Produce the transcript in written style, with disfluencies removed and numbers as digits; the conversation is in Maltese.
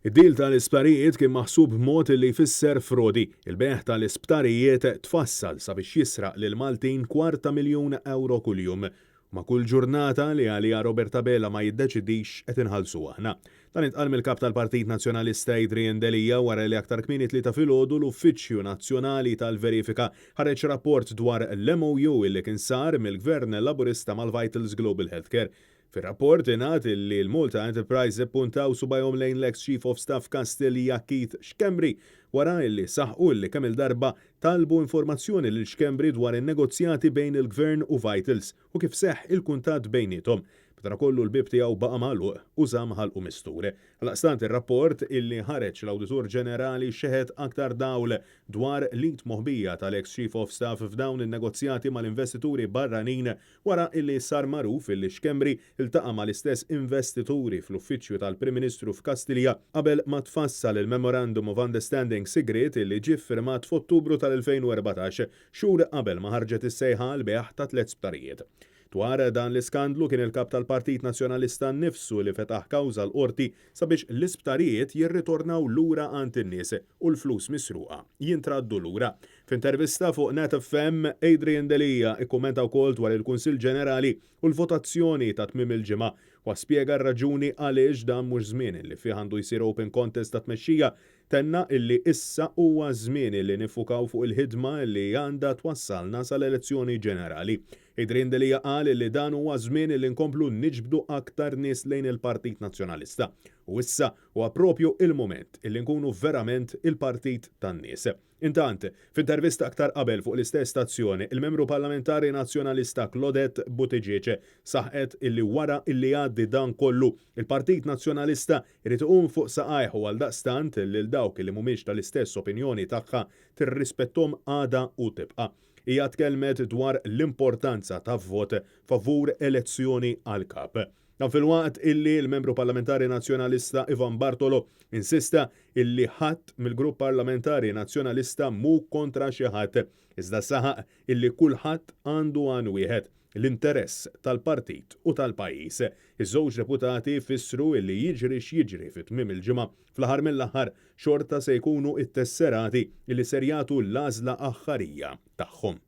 Id-deal tal-isptarijiet kien maħsub b'mod li jfisser frodi. Il-bejgħ tal-isptarijiet tfassal sabiex jisraq lill-Maltin kwart ta' miljun ewro kuljum. U ma' kull ġurnata li għaliha Robert Abela ma jiddeċidix qed inħallsu aħna. Dan intqal mill-Kap tal-Partit Nazzjonalista Adrian Delia wara li aktar kmieni t-Tlieta filgħodu l-Uffiċċju Nazzjonali tal-Verifika ħareġ rapport dwar l-MOU li kien sar mill-Gvern Laburista mal-Vitals Global Healthcare. Fir-rapport ingħad li l-Malta Enterprise ippuntaw subgħajhom lejn l-eks Chief of Staff Kastilja Keith Schembri wara li saħqu li kemm-il darba talbu informazzjoni lil Schembri dwar in-negozjati bejn il-Gvern u Vitals u kif seħħ il-kuntatt bejniethom. Madankollu l-bieb tiegħu baqa' magħluq u żamm ħalqu mistur. Għaldaqstant ir-rapport illi ħareġ l-Awditur Ġenerali xeħet aktar dawl dwar l-id moħbija tal-eks Chief of Staff f'dawn in-negozjati mal-investituri barranin Wara illi sar magħruf illi Schembri ltaqa' mal-istess investituri fl-Uffiċċju tal-Prim Ministru f'Kastilja qabel ma tfassal il-Memorandum of Understanding sigriet illi ġie ffirmat f'Ottubru tal-2014, xhur qabel ma ħarġet is-sejħa għall-bejgħ ta' tlett sptarijiet. Dwar dan l-iskandlu kien il-Kap tal-Partit Nazzjonalista nnifsu li fetaħ kawża l-Qorti sabiex l-isptarijiet jirritornaw lura għand in-nies u l-flus misruqa jintraddu lura. F'intervista fuq Net FM, Adrian Delia ikkummenta wkoll dwar il-Kunsill Ġenerali u l-votazzjoni ta' tmiem il-ġimgħa. Huwa spjega r-raġuni għaliex dan mhux żmien li fih għandu jsir open contest ta' tmexxija. Tenna illi issa huwa żmien li niffukaw fuq il-ħidma li għandha twassalna sal-elezzjoni ġenerali. Adrian Delia qal illi dan huwa żmien li nkomplu niġbdu aktar nies lejn il-Partit Nazzjonalista. U issa huwa propju il-mument illi nkunu verament il-partit tan-nies. Intant, f'intervista aktar qabel fuq l-istess stazzjon, il-Membru Parlamentari Nazzjonalista Claudette Buttigieg saħqet illi wara illi jgħaddi dan kollu, il-Partit Nazzjonalista jrid iqum fuq saqajh u għaldaqstant lil dawk illi mhumiex tal-istess opinjoni tagħha tirrispetthom għadha u tibqa'. Hija tkellmet dwar l-importanza ta' vot favur elezzjoni għall-Kap. Dan filwaqt illi l-Membru Parlamentari Nazzjonalista Ivan Bartolo insista illi ħadd mill-Grupp Parlamentari Nazzjonalista mhu kontra xi ħadd, iżda saħaq illi kulħadd għandu għan wieħed, l-interess tal-partit u tal-pajjiż. Iż-żewġ deputati fissru illi jiġri x'jiġri fi tmiem il-ġimgħa, fl-aħħar mill-aħħar xorta se jkunu t-tesserati illi ser jagħtu l-għażla aħħarija tagħhom.